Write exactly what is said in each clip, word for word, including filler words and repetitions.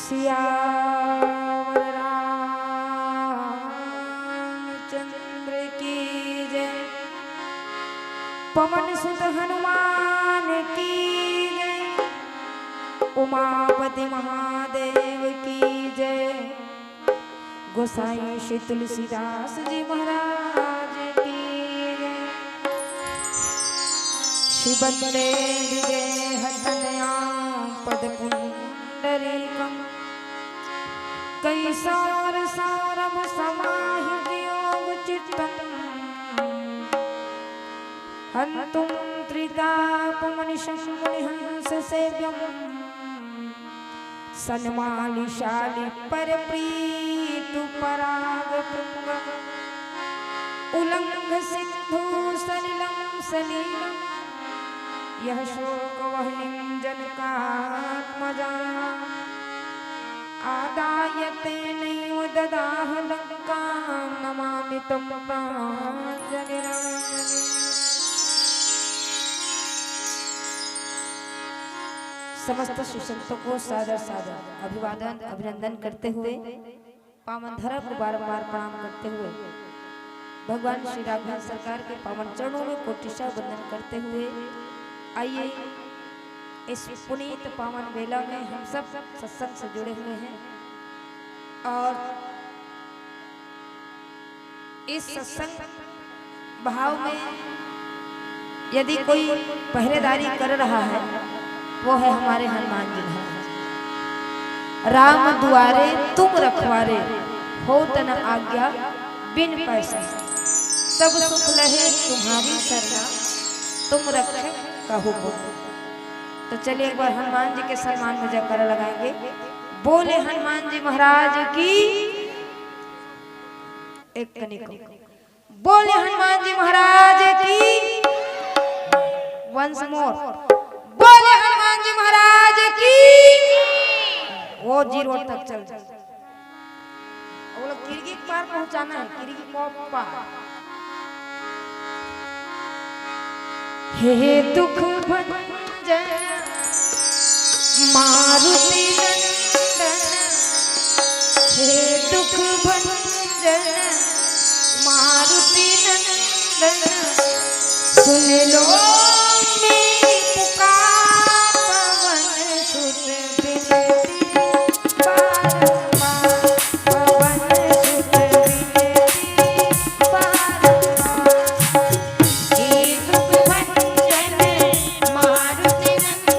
सियावर रामचंद्र की जय। पवन सुत हनुमान की जय। उमापति महादेव की जय। गोसाई श्री तुलसीदास जी महाराज की जय। श्री वंदे विदेह तनया पद पुंडरीकम। कैसौर सौरभ समाहित योग चित्तम। हंतुम त्रिताप मनिषम मुनिहंस सेव्यम। सन्मालिशालि परप्रीतु परागपुंगव। उल्लंघ सिंधु सलिलं सलीलं। यः शोकवह्निं जनकात्मजाम्। आदाय तेनैव ददाह लंकां नमामि तं प्राञ्जलिराजम्। समस्त शिव संतों को सादर सादर अभिवादन अभिनंदन करते हुए, पावन धरा को बारंबार प्रणाम करते हुए, भगवान श्री राघवेंद्र सरकार के पावन चरणों में कोटिशा वंदन करते हुए, आइए इस पुनीत पावन बेला में हम सब सत्संग से जुड़े हुए हैं और इस सत्संग भाव में यदि कोई पहरेदारी कर रहा है, वो है हमारे हनुमान जी महाराज। राम दुआरे तुम रखवारे, होत न आज्ञा बिन पैसारे। सब सुख लहे तुम्हारी सरना, तुम रक्षक कहो को। तो चलिए, एक बार हनुमान जी के सम्मान में जयकारा लगाएंगे। बोले हनुमान जी महाराज की। एक कनिको। बोले हनुमान जी महाराज की। Once more। बोले हनुमान जी महाराज की। वो जीरो तक चल जाए। वो लोग किरगी के पार पहुंचाना है, किरगी को पार। हे दुख भंजन मारुति नंदन, हे दुख भंजन मारुति नंदन, सुन लो मेरी पुकार पवन सुत बिनती बारंबार, पवन सुत बिनती बारंबार। हे दुख भंजन मारुति नंदन,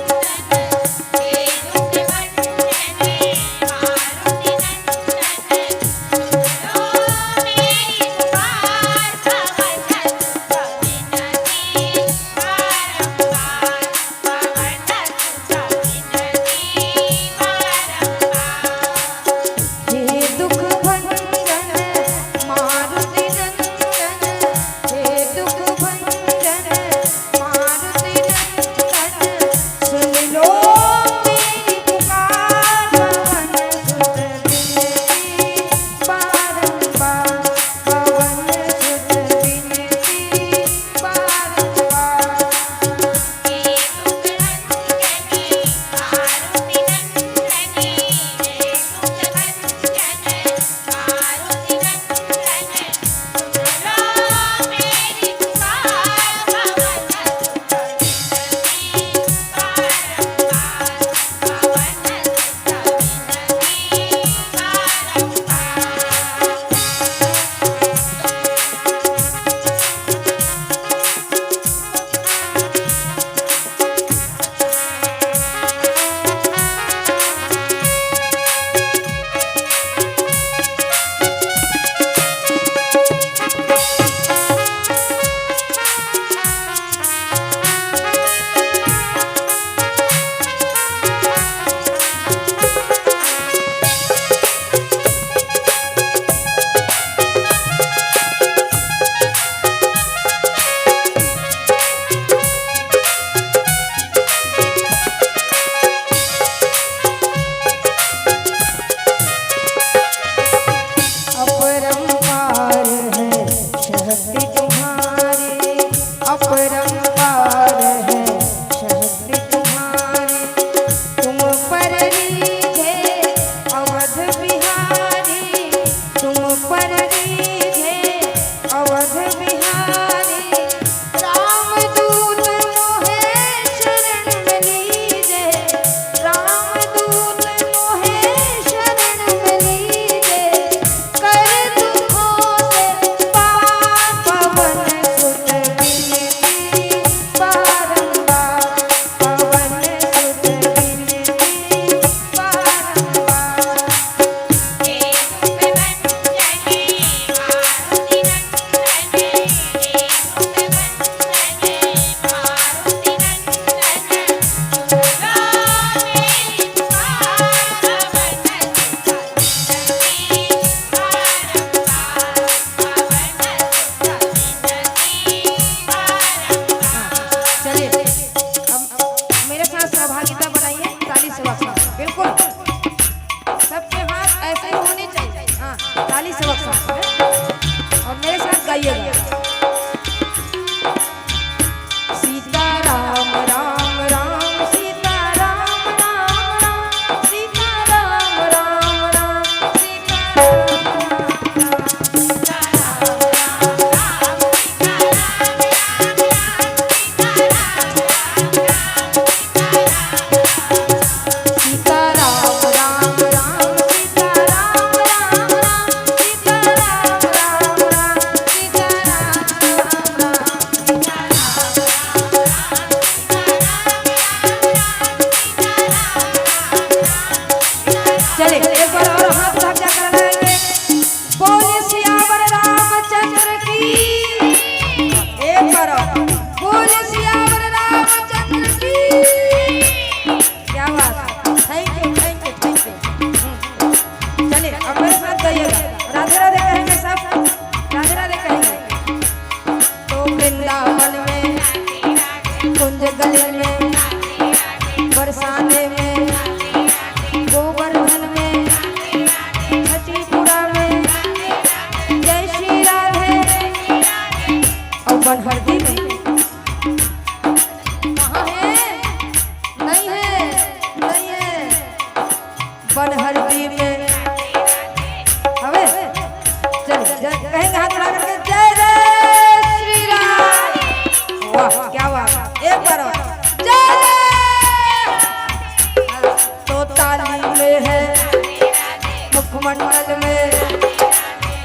मंडल में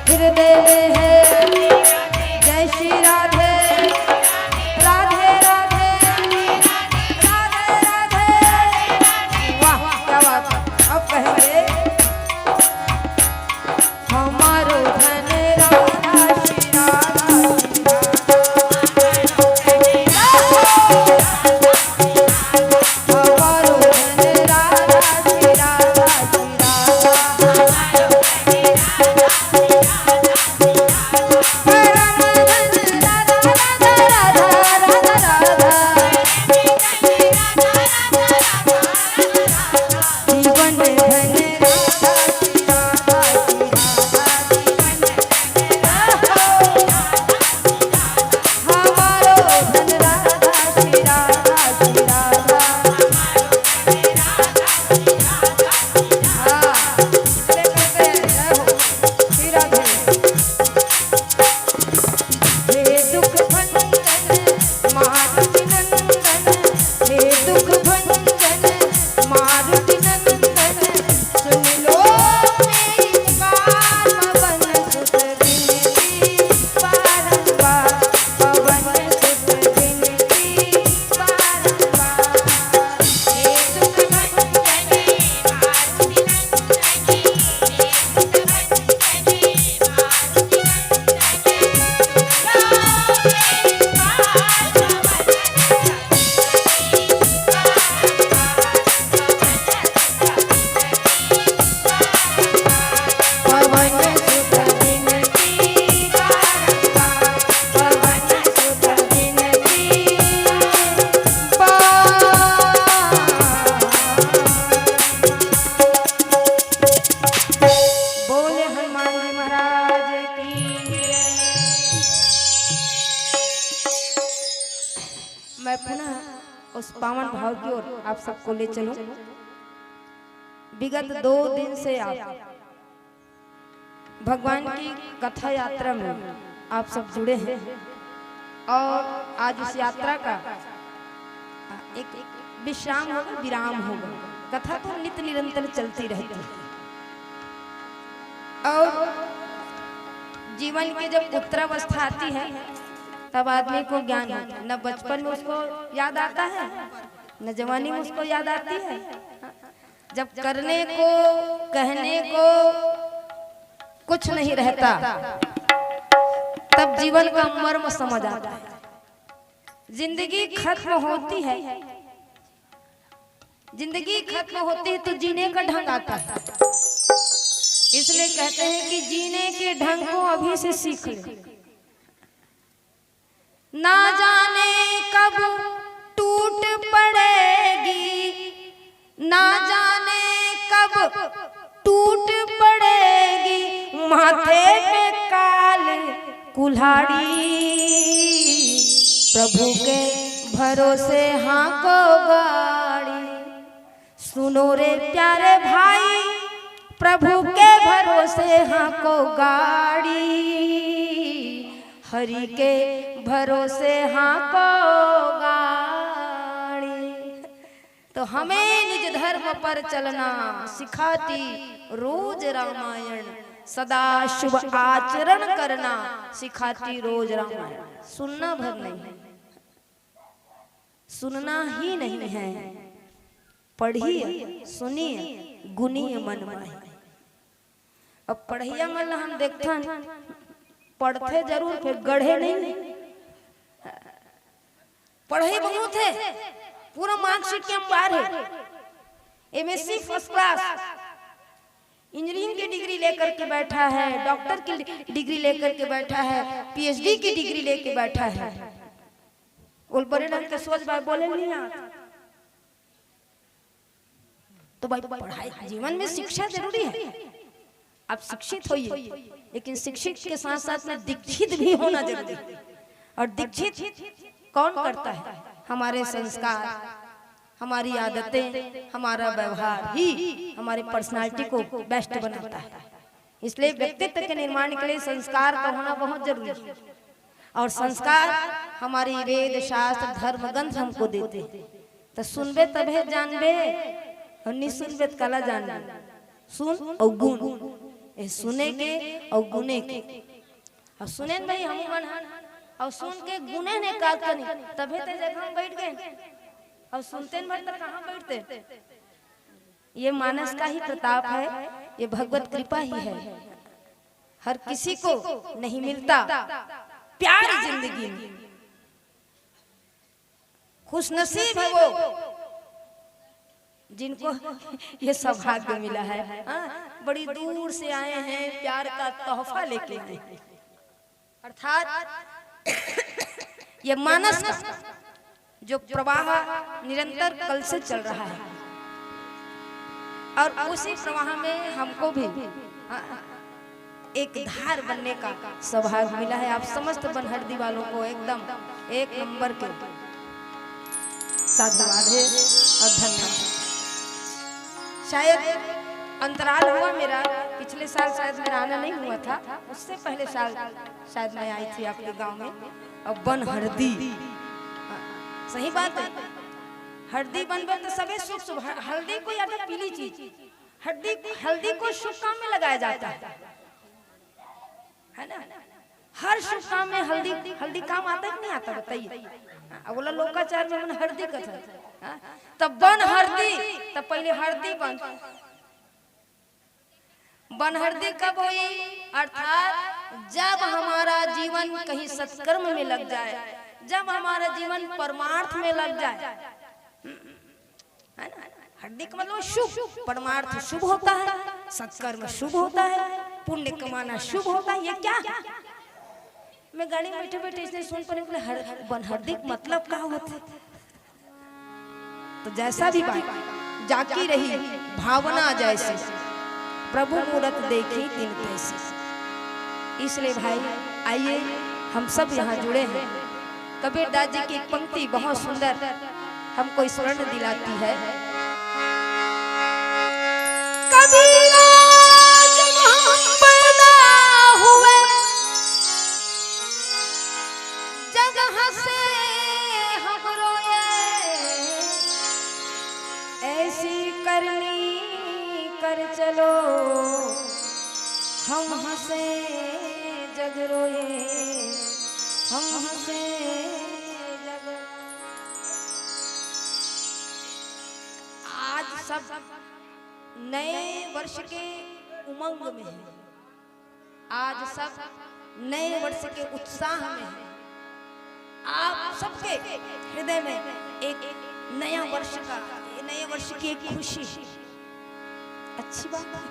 हृदय में है। जय श्री राधे, राधे राधे, राधे राधे। वाह, क्या बात है। अब कहेंगे, हमारो धन राधा श्री राधा श्री राधा। हमारो धन राधा श्री राधा श्री राधा। हे दुख भंजन मारुति नंदन, हे दुख भंजन मारुति नंदन, सुन लो मेरी पुकार, पवन सुत विनती बारंबार, पवन सुत विनती बारंबार। हे दुख भंजन मारुति नंदन, हे दुख भंजन बोले हनुमान जी महाराज की। मैं पुनः उस पावन भाव की ओर आप सबको ले चलूं। विगत दो दिन से आप भगवान की कथा यात्रा में आप सब जुड़े हैं और आज इस यात्रा का एक विश्राम होगा, विराम होगा। कथा तो नित्य निरंतर चलती रहती है और जीवन की जब उत्तरावस्था आती है, तब आदमी को ज्ञान होता है। न बचपन में उसको याद आता है, न जवानी में उसको याद आती है। जब करने को, कहने को कुछ नहीं रहता, तब जीवन का मर्म समझ आता है। जिंदगी खत्म होती है, जिंदगी खत्म होती है तो जीने का ढंग आता है। इसलिए कहते हैं कि जीने के ढंग को अभी से सीख ले। ना जाने कब टूट पड़ेगी, ना जाने कब टूट पड़ेगी माथे पे काल कुल्हाड़ी। प्रभु के भरोसे हाँको गाड़ी। सुनो रे प्यारे भाई, प्रभु के भरोसे हाँको गाड़ी, हरि के भरोसे हाँको गाड़ी। तो हमें निज धर्म पर चलना सिखाती रोज रामायण, सदा शुभ आचरण करना सिखाती रोज रामायण। सुनना भर नहीं, सुनना ही नहीं है, पढ़िए, सुनिए, गुनिए मन माही। अब पढ़इया मन ला हम देखथन, पढ़थे जरूर, फेर गढ़े नहीं। पढ़े बहुत हे, पूरा मार्कशीट के अंबार हे, एमएससी फर्स्ट क्लास, इंजीनियरिंग की डिग्री लेकर के बैठा है, डॉक्टर की डिग्री लेकर के बैठा है, पीएचडी की डिग्री लेके बैठा है। ओला बड़े ढंग के सोच बाय बोले नहीं आत। तो भाई, पढ़ाई, जीवन में शिक्षा जरूरी है। आप शिक्षित होइए, लेकिन शिक्षित के साथ साथ में दीक्षित भी होना जरूरी है। और दीक्षित कौन करता है? हमारे संस्कार, हमारी आदतें, हमारा व्यवहार ही हमारी पर्सनालिटी को बेस्ट बनाता है। इसलिए व्यक्तित्व के निर्माण के लिए संस्कार का होना बहुत जरूरी है। और संस्कार हमारी वेद, शास्त्र, धर्म, ग्रंथ हमको देते हैं। तो सुनबे तभे जानबे, और नहीं सुनबे तो काला जानबे। सुन और गुन। ए, सुने के अउ गुने के। अउ सुनेन भाई, हम मन हन, अउ सुन के गुनेन एकाध कनी, तभे ते जगह में बैठ गए। अउ सुनतेन भर तो कहाँ बैठते? ये मानस का ही प्रताप है, ये भगवत कृपा ही है। हर किसी को नहीं मिलता प्यार जिंदगी में। खुशनसीब है वो जिनको ये सौभाग्य मिला है। हाँ, बड़ी दूर से आए हैं, प्यार का तोहफा लेके आए हैं। अर्थात ये मानस का जो प्रवाह निरंतर कल से चल रहा है, और उसी प्रवाह में हमको भी, हाँ, एक धार बनने का सौभाग्य मिला है। आप समस्त बनहरदी वालों को एकदम एक नंबर के साधुवाद है और धन्यवाद। शायद अंतराल हुआ मेरा, पिछले साल शायद मेरा आना नहीं हुआ था, उससे पहले साल शायद मैं आई थी आपके गांव में। और बनहरदी, हाँ, सही बात है, हरदी बनबे तो सबे शुभ शुभ, ह-, हल्दी कोई आता पीली चीज, हल्दी, हल्दी को शुभ काम में लगाया जाता है, है ना? हर शुभ काम में हल्दी, हल्दी काम आता है कि नहीं आता, बताइए। हाँ, अब बोला लोकाचार में मन हरदी कथा, हाँ? तब बनहरदी, तब पहले हरदी बन, बनहरदी कब हुई? अर्थात जब हमारा जीवन कहीं सत्कर्म में लग जाए, जब हमारा जीवन परमार्थ में लग जाए, है ना? हरदी का मतलब शुभ, परमार्थ शुभ होता है, सत्कर्म शुभ होता है, पुण्य कमाना शुभ होता है। ये क्या है? मैं गाड़ी में बैठे बैठे इसने सुन पड़े, बोले, "हर, बनहरदी का मतलब का होता है?" तो जैसा भी बात, जाकी रही भावना जैसी, प्रभु मूरत देखी तिन तैसी। इसलिए भाई, आइए, हम सब यहाँ जुड़े हैं। कबीरदास जी की एक पंक्ति बहुत सुंदर हमको स्मरण दिलाती है। कबीरा, जब हम पैदा हुए, जगह से हम रोए, ऐसी करनी कर चलो, हम हंसे जग रोए, हम हंसे जग। आज सब नए वर्ष के उमंग में है, आज सब नए वर्ष के उत्साह में है। आप सबके हृदय में एक नया वर्ष का, नए वर्ष की एक खुशी है। अच्छी बात है।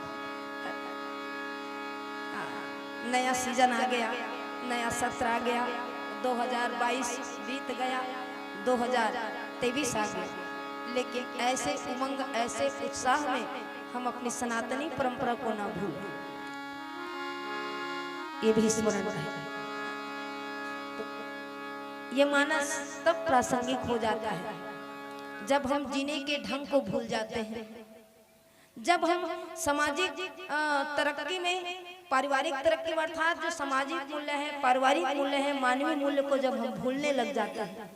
हाँ, नया सीजन आ गया, नया सत्र आ गया, दो हज़ार बाईस बीत गया, दो हज़ार तेईस आ गया, लेकिन ऐसे उमंग, ऐसे उत्साह में हम अपनी सनातनी परंपरा को ना भूलें, ये भी स्मरण रहे। तो ये मानस तब प्रासंगिक हो जाता है, जब हम जीने के ढंग को भूल जाते हैं, जब हम सामाजिक, अ, तरक्की में, पारिवारिक तरक्की में, अर्थात जो सामाजिक मूल्य है, पारिवारिक मूल्य है, मानवीय मूल्य को जब हम भूलने लग जाते हैं,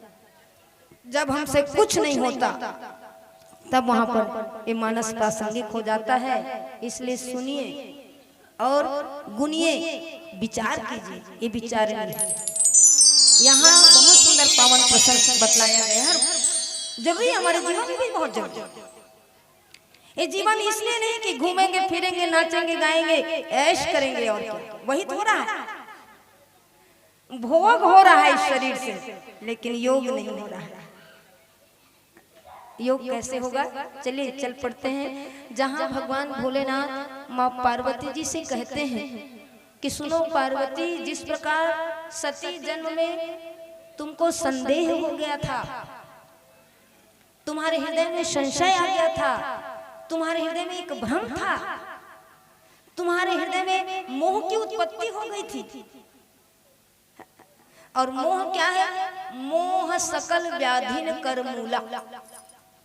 जब हमसे कुछ नहीं होता, तब वहां पर ये मानस प्रासंगिक हो जाता है। इसलिए सुनिए और गुनिए, विचार कीजिए। ये विचार नहीं है। यहाँ बहुत सुंदर पावन प्रसंग बतलाया गया है, जरूरी है, हमारे जीवन में भी बहुत जरूरी है। ये जीवन इसलिए नहीं कि घूमेंगे फिरेंगे, नाचेंगे गाएंगे, ऐश करेंगे, और क्या? वही तो हो रहा है, भोग हो रहा है इस शरीर से, लेकिन योग नहीं हो रहा है। योग कैसे होगा? चलिए, चल पड़ते हैं। जहां भगवान भोलेनाथ माँ पार्वती जी से कहते हैं कि सुनो पार्वती, जिस प्रकार सती जन्म में तुमको संदेह हो गया था, तुम्हारे हृदय में संशय आ गया था, तुम्हारे हृदय में एक भ्रम था, तुम्हारे हृदय में मोह की उत्पत्ति हो गई थी। और मोह क्या है? मोह सकल व्याधिन कर मूला।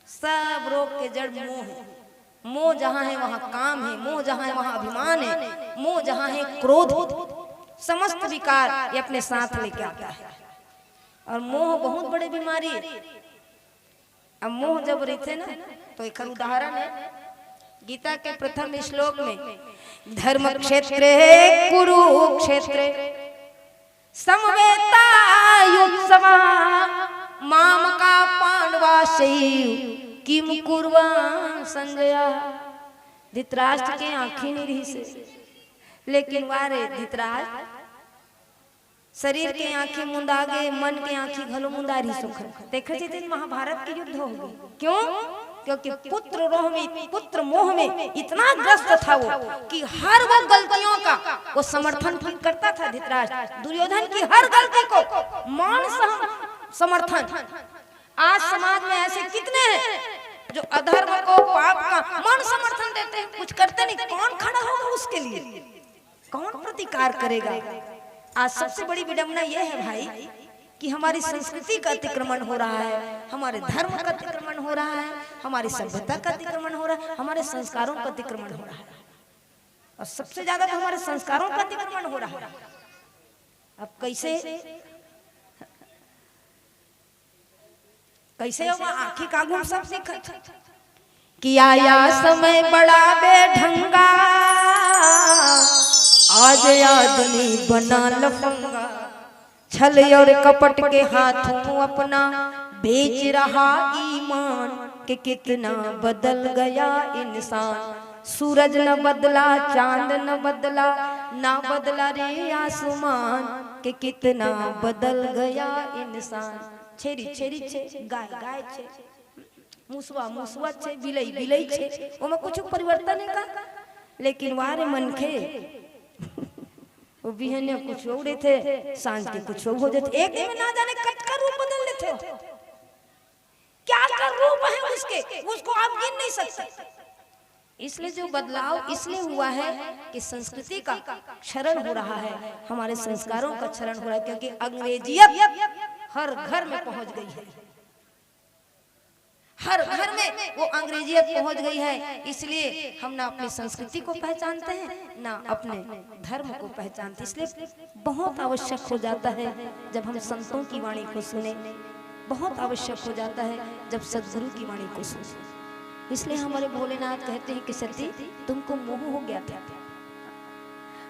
सब रोग के जड़ मोह है। मोह जहां है, वहां काम है, मोह जहां है, वहां अभिमान है, मोह जहां है, क्रोध है। समस्त विकार ये अपने साथ लेके आता है। और मोह बहुत बड़ी बीमारी है। अब मोह जब रहिथे ना, तो एकर उदाहरण है, गीता के प्रथम श्लोक में, "धर्म क्षेत्रे कुरुक्षेत्रे समवेतायुत्सवा, मामका पांडवा शैव किम कुर्वा संजया।" धृतराष्ट्र के आंखी नहीं रहिसे, लेकिन वारे धृतराष्ट्र शरीर के आंखी मुंदा गे, मन के आंखी घलो मुंदा रहिस ओखर। देखे जेतिन महाभारत के युद्ध हो गे। क्यों? क्योंकि पुत्र रोह में, पुत्र मोह में इतना ग्रस्त था वो कि हर वो गलतियों का वो समर्थन भी करता था धृतराष्ट्र। दुर्योधन की हर गलती को मौन सम-, समर्थन। आज समाज में ऐसे कितने हैं जो अधर्म को, पाप का मौन समर्थन देते हैं, कुछ करते नहीं। कौन खड़ा होगा उसके लिए? कौन प्रतिकार करेगा? आज सबसे बड़ी विडंबना यह है भाई कि हमारी संस्कृति का अतिक्रमण हो रहा है, हमारे धर्म का अतिक्रमण हो रहा है, हमारी सभ्यता का अतिक्रमण हो रहा है, हमारे संस्कारों का अतिक्रमण हो रहा है। और सबसे ज्यादा तो हमारे संस्कारों का अतिक्रमण हो रहा है। अब कैसे, कैसे हो आंखी का घूम सब दिखत कि आया समय बड़ा बेढंगा, आज आदमी बना लफंगा। छल और कपट के हाथों अपना बेच रहा ईमान, कि कितना बदल गया इंसान। सूरज न बदला, चांद न बदला, ना बदला रे आसमान, कि कितना बदल गया इंसान। छेरी छेरी छे, गाय गाय छे, मुसवा मुसवा छे, बिलई बिलई छे, ओमा कुछ परिवर्तन है का? लेकिन वारे मनखे, वो बिहने कुछ उड़े थे, सांझ के कुछ हो जाते, एक दिन में ना जाने कतका रूप बदल लेते हो। क्या क्या रूप है उसके, उसको आप गिन नहीं सकते। इसलिए जो बदलाव इसलिए हुआ है कि संस्कृति का क्षरण हो रहा है, हमारे संस्कारों का क्षरण हो रहा है, क्योंकि अंग्रेजियत हर घर में पहुंच गई है, हर घर में वो अंग्रेजियत पहुंच गई है। इसलिए हम ना अपनी संस्कृति को पहचानते हैं, ना अपने धर्म को पहचानते। इसलिए बहुत आवश्यक हो जाता है जब हम संतों की वाणी को सुने, बहुत आवश्यक हो जाता है जब सदगुरु की वाणी को सुने। इसलिए हमारे भोलेनाथ कहते हैं कि सती, तुमको मोह हो गया था,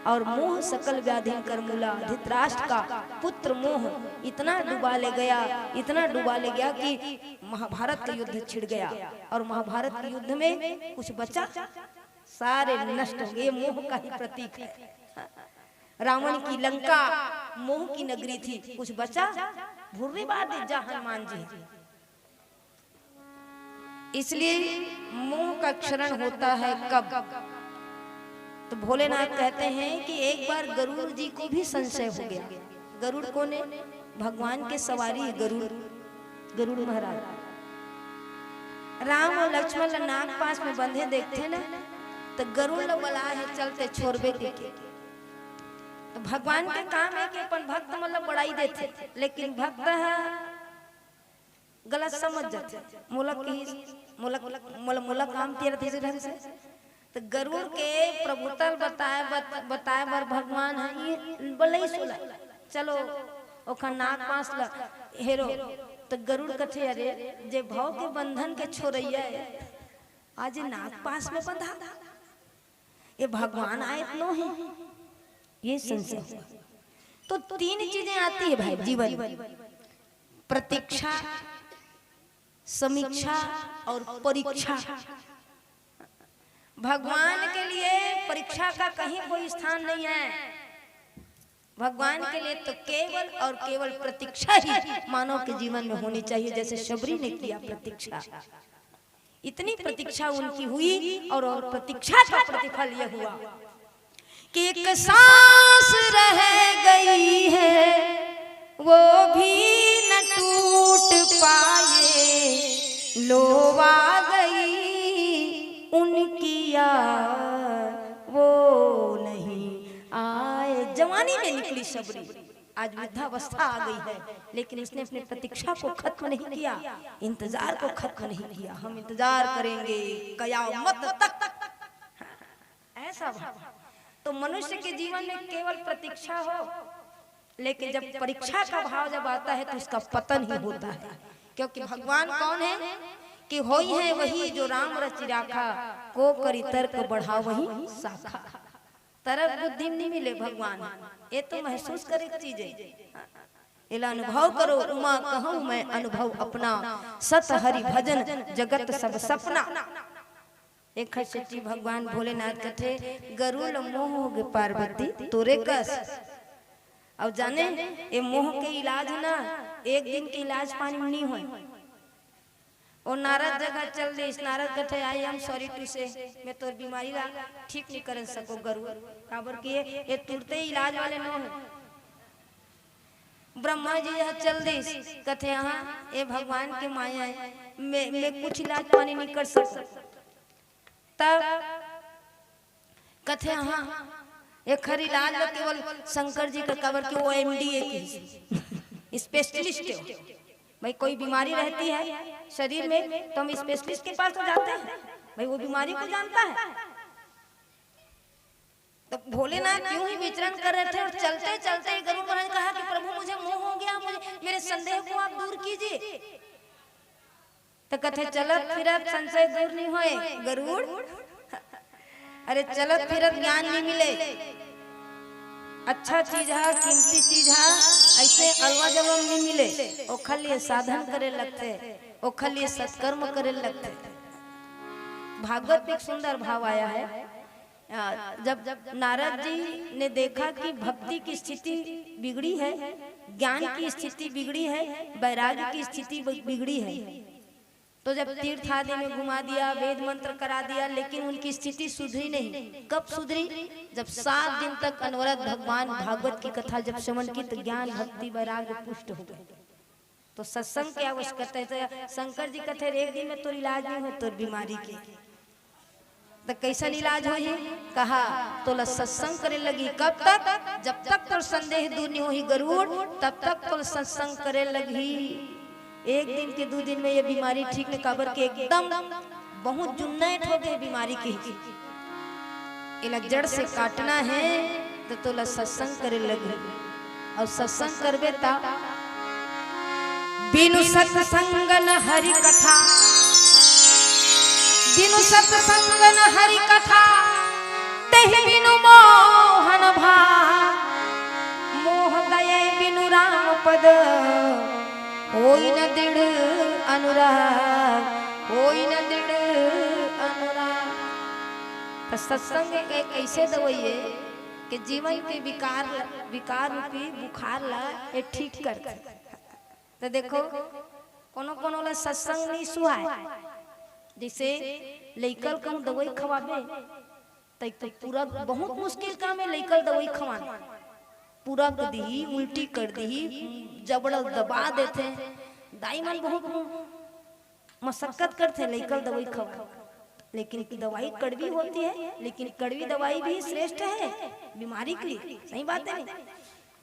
और मोह सकल व्याधि कर मूला। धृतराष्ट्र का पुत्र मोह इतना डुबा ले गया, इतना डुबा ले गया कि महाभारत का युद्ध छिड़ गया। और महाभारत के युद्ध में कुछ बचा, सारे नष्ट हो गए। ये मोह का ही प्रतीक है। रावण की लंका मोह की नगरी थी, कुछ बचा? भुर्री बात है, जा हनुमान जी। इसलिए मोह का क्षरण होता है कब? तो भोलेनाथ कहते हैं कि एक बार गरुड़ जी को भी संशय हो गया। गरुड़ कौन है? भगवान के सवारी है गरुड़, गरुड़ महाराज। राम और लक्ष्मण ल नाग पास में बंधे देखते ना, तो गरुड़ ल बला है चलते छोड़बे के। तो भगवान के काम है कि अपन भक्त मतलब बड़ाई देते, लेकिन भक्त है गलत समझ जाथे। मोला कही, मोला, मोला, मोला काम किया रहिथे ढंग से। तो गरुड़ के प्रभुता ल बताए, बत-, बताए बर भगवान ह ये बलई सुला। चलो, ओखर नाग पास ल हेरो। तो गरुड़ कथे, "अरे, जे भव के बंधन के छोरैया है, आज ये नाग पास में बंधा।" ये भगवान आए तो नो है, ये संशय हुआ। तो तीन चीजें आती है भाई जीवन में, प्रतीक्षा, समीक्षा और परीक्षा। भगवान के लिए परीक्षा का कहीं कोई स्थान नहीं है। भगवान के लिए तो केवल और केवल प्रतीक्षा ही मानव के जीवन में होनी चाहिए, जैसे शबरी ने किया प्रतीक्षा। इतनी प्रतीक्षा उनकी हुई और, और प्रतीक्षा का प्रतिफल यह हुआ कि एक सांस रह गई है, वो भी न टूट पाए, लो आ गई उनकी याद, वो नहीं आए। जवानी में निकली शबरी, आज वृद्धावस्था आ गई है, लेकिन उसने अपनी प्रतीक्षा को खत्म नहीं किया, इंतजार को खत्म नहीं किया। हम इंतजार करेंगे कयामत तक। ऐसा भाव। तो मनुष्य के जीवन में केवल प्रतीक्षा हो, लेकिन जब परीक्षा का भाव जब आता है तो उसका पतन ही होता है। क्योंकि भगवान कौन है? कि होई है वही जो राम रचि राखा, को करी तर्क बढ़ावही शाखा। तर्क बुद्धि नहीं मिले भगवान, ये तो महसूस करे के चीज है। एला अनुभव करो उमा कहूँ मैं अनुभव अपना, सत हरि भजन जगत सब सपना। एक सेती भगवान भोलेनाथ कथे, गरुड़ ल मोह होगे पार्वती तोरे कस। अउ जाने, ए मोह के इलाज ना, एक दिन के इलाज पानी में नहीं होय। ओ नारद जगह चल दिस, नारद कथे, "I am sorry to say, मैं तोर बीमारी ला ठीक नहीं कर सको गरुड़, काबर कि ये, ये तुरते इलाज वाले नो है।" ब्रह्मा जी यहाँ चल दिस, कथे, "हाँ, ये भगवान के माया है, मैं, मैं कुछ इलाज पानी नहीं कर सकता।" तब कथे, "हाँ, एखर इलाज ला केवल शंकर जी कर, काबर कि वो एमडी है, की स्पेशलिस्ट है।" भाई, कोई बीमारी रहती है शरीर में, तो हम स्पेशलिस्ट के पास तो जाते हैं, भाई, वो बीमारी को जानता है। तो भोलेनाथ यूं ही विचरण कर रहे थे और चलते चलते गरुड़ महाराज ने कहा कि "प्रभु, मुझे मोह हो गया, मुझे, मेरे संदेह को आप दूर कीजिए।" तो कथे, "चलत फिरत संशय दूर नहीं होए गरुड़, अरे, चलत फिरत ज्ञान नहीं मिले। अच्छा चीज है, कीमती चीज है, ऐसे अलवा जलवा में नहीं मिले। ओखर लिए साधन करे लगथे, ओखर लिए सत्कर्म करे लगथे।" भागवत में एक सुंदर भाव आया है। अ, जब, जब नारद जी ने देखा कि भक्ति की स्थिति बिगड़ी है, ज्ञान की स्थिति बिगड़ी है, वैराग्य की स्थिति बि-, बिगड़ी है, तो जब तीर्थ आदि में घुमा दिया, वेद मंत्र करा दिया, लेकिन उनकी स्थिति सुधरी नहीं। कब सुधरी? जब सात दिन तक अनवरत भगवान भागवत की कथा जब श्रवण की, तो ज्ञान, भक्ति, वैराग्य पुष्ट हो गए। तो सत्संग की आवश्यकता है। तो शंकर जी कथे, "एक दिन में तोर इलाज नहीं हो, तोर बीमारी के।" तो कैसन इलाज होही? कहा, "तोला सत्संग करे लगी।" कब तक? जब तक तोर संदेह दूर नहीं होही गरुड़, तब तक तोला सत्संग करे लगी। एक दिन के, दू दिन में ये बीमारी ठीक नहीं, काबर के एकदम बहुत जुन्नैठ हो गए बीमारी के। एला जड़ से काटना है, तो तोला सत्संग करे लगी। और सत्संग करबे ता, बिनु सत्संग न हरि कथा, बिनु सत्संग न हरि कथा, तेहि बिनु मोहन भाग। मोह गए बिनु राम पद, होई न दृढ़ अनुराग, होई न दृढ़ अनुराग। तो सत्संग एक ऐसे दवाई है कि जीवन के विकार, विकार रूपी बुखार ला ये ठीक करथे। तो देखो, कोनो कोनो ला सत्संग नहीं सुहाय, जैसे लइका ल कहूँ दवाई खवाबे, त एक तो पूरा बहुत मुश्किल काम है लइका ल दवाई खवाना। पूरा कर दिही, उल्टी कर दिही, जबड़ा दबा देथे। दाई मन बहुत मशक्कत करथे लइका ल दवाई खवा, लेकिन दवाई कड़वी होती है, लेकिन कड़वी दवाई भी श्रेष्ठ है बीमारी के लिए। सही बात है नहीं?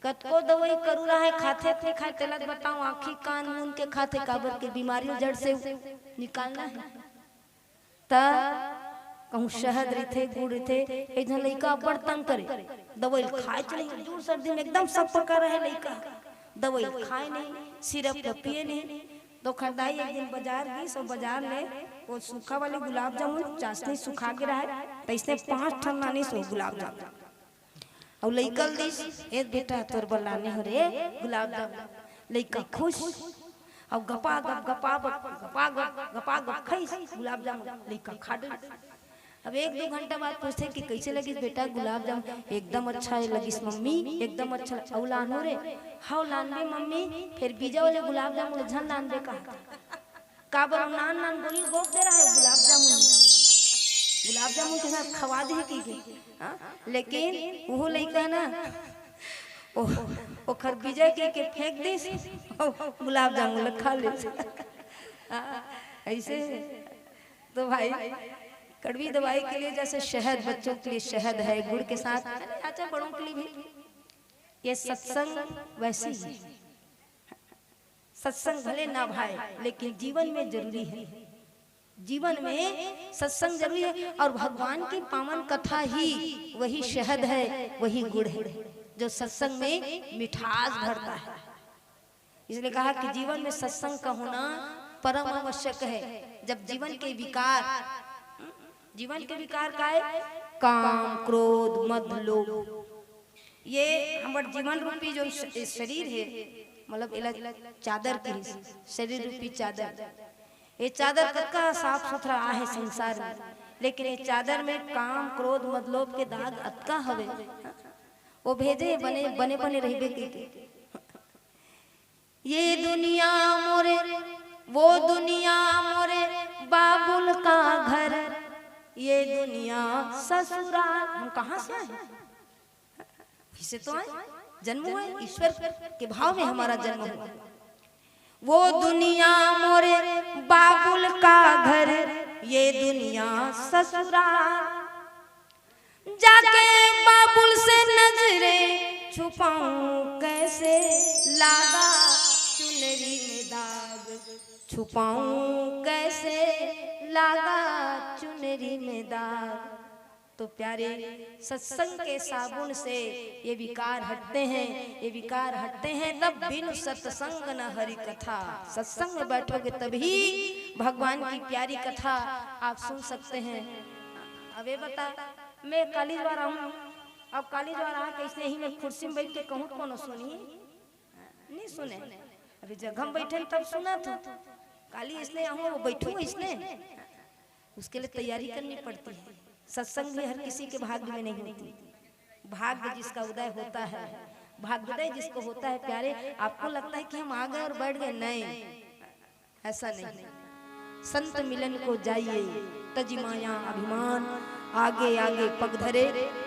कतको दवाई करू रहा है, खाथे त नहीं खाए, तेला त बताओ, आँखी कान मूंद के खाथे, काबर के बीमारी जड़ से निकालना है। त कहूँ शहद रहिथे, गुड़ रहिथे, एक झन लइका अब्बड़ तंग करे, दवाई ल खाए च नहीं, जोर सर्दी में एकदम सब प्रकार रहे लइका, दवाई ल खाए नहीं, सिरप ल पिए नहीं। तो खरदाई एक दिन बाजार गिस, अउ बाजार ले वो सूखा वाले गुलाब जामुन, चाशनी सुखा के रहे, तइसने पांच ठन लानिस वो गुलाब जामुन। अउ लइका ल दिस, "ए बेटा, तोर बर लाने हो रे गुलाब जामुन।" लइका खुश, अउ गपा गप, गपा गप, गपा गप, गपा गप खाइस गुलाब जामुन, लइका खा डरिस। अब एक दू घंटा बाद पूछथे कि, "कैसे लगिस बेटा गुलाब जामुन?" "एकदम अच्छा लगिस मम्मी, एकदम अच्छा।" "अउ लानहूं रे?" "हव लानबे मम्मी।" "फेर बीजा वाले गुलाब जामुन ल झन लानबे का।" काबर वो नान नान गोली गोप दे रहा है गुलाब जामुन, गुलाब जामुन के साथ खवा दे की के, हाँ? लेकिन वो लइका ना, ओ, ओखर विजय के, के फेंक दिस, ओ, गुलाब जामुन ल खा ले। हाँ, ऐसे है। तो भाई, कड़वी दवाई के लिए जैसे शहद, बच्चों के लिए शहद है, गुड़ के साथ, अच्छा, बड़ों के लिए भी, ये सत्संग वैसे ही है। सत्संग भले ना भाए, लेकिन जीवन में जरूरी है। जीवन में सत्संग जरूरी है, और भगवान की पावन कथा ही वही शहद है, वही गुड़ है, जो सत्संग में मिठास भरता है। इसलिए कहा कि जीवन में सत्संग का होना परम आवश्यक है। जब जीवन के विकार, जीवन के विकार का है? काम, क्रोध, मद, लोभ, ये हमर जीवन रूपी जो श-, शरीर है, मतलब एला चादर कहिस, शरीर रूपी चादर। ये चादर कतका साफ सुथरा आहे संसार में, लेकिन ये चादर में काम, क्रोध, मद, लोभ के दाग अतका हवे। वो भेजे बने, बने, बने रहिबे कहिके। ये दुनिया मोरे, वो दुनिया मोरे बाबुल का घर, ये दुनिया ससुराल। हम कहाँ से आए? फिर से तो आए, जन्म हुआ है, ईश्वर के भाव में हमारा जन्म हुआ। वो दुनिया मोरे बाबुल का घर, ये दुनिया ससुराल। जाके बाबुल से नजरे छुपाऊं कैसे, लागा चुनरी में दाग, छुपाऊं कैसे, लागा चुनरी में दाग। तो प्यारे, सत्संग के साबुन से ये विकार हटते हैं, ये विकार हटते हैं तब। बिनु सत्संग न हरि कथा। सत्संग में बैठोगे तभी भगवान की प्यारी कथा आप सुन सकते हैं। अब ये बता, मैं काली द्वारा हूँ, अब काली द्वारा कैसे ही मैं कुर्सी में बैठ के कहूँ, कोनो सुनी? नहीं सुने। अभी जगह में बैठे तब सुना था, काली इसने हूँ, वो बैठू इसने। उसके लिए तैयारी करनी पड़ती है। सत्संग भी हर किसी के भाग्य में नहीं होती। भाग्य जिसका उदय होता है, भाग्योदय जिसको होता है प्यारे, आपको लगता है कि हम आ गए और बैठ गए, नहीं, ऐसा नहीं। संत मिलन को जाइए, तजि माया अभिमान, आगे आगे पग धरे,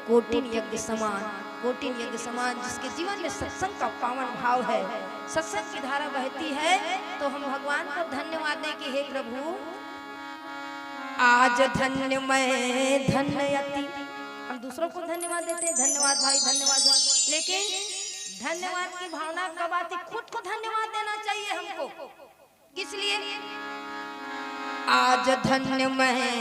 कोटिन यज्ञ समान। कोटिन यज्ञ समान। जिसके जीवन में सत्संग का पावन भाव है, सत्संग की धारा बहती है, तो हम भगवान को धन्यवाद दें कि हे प्रभु, आज धन्य मैं धन्य अति। हम दूसरों को धन्यवाद देते हैं, धन्यवाद भाई, धन्यवाद भाई, लेकिन धन्यवाद की भावना कब आती? खुद को धन्यवाद देना चाहिए हमको। किस लिए? आज धन्य मैं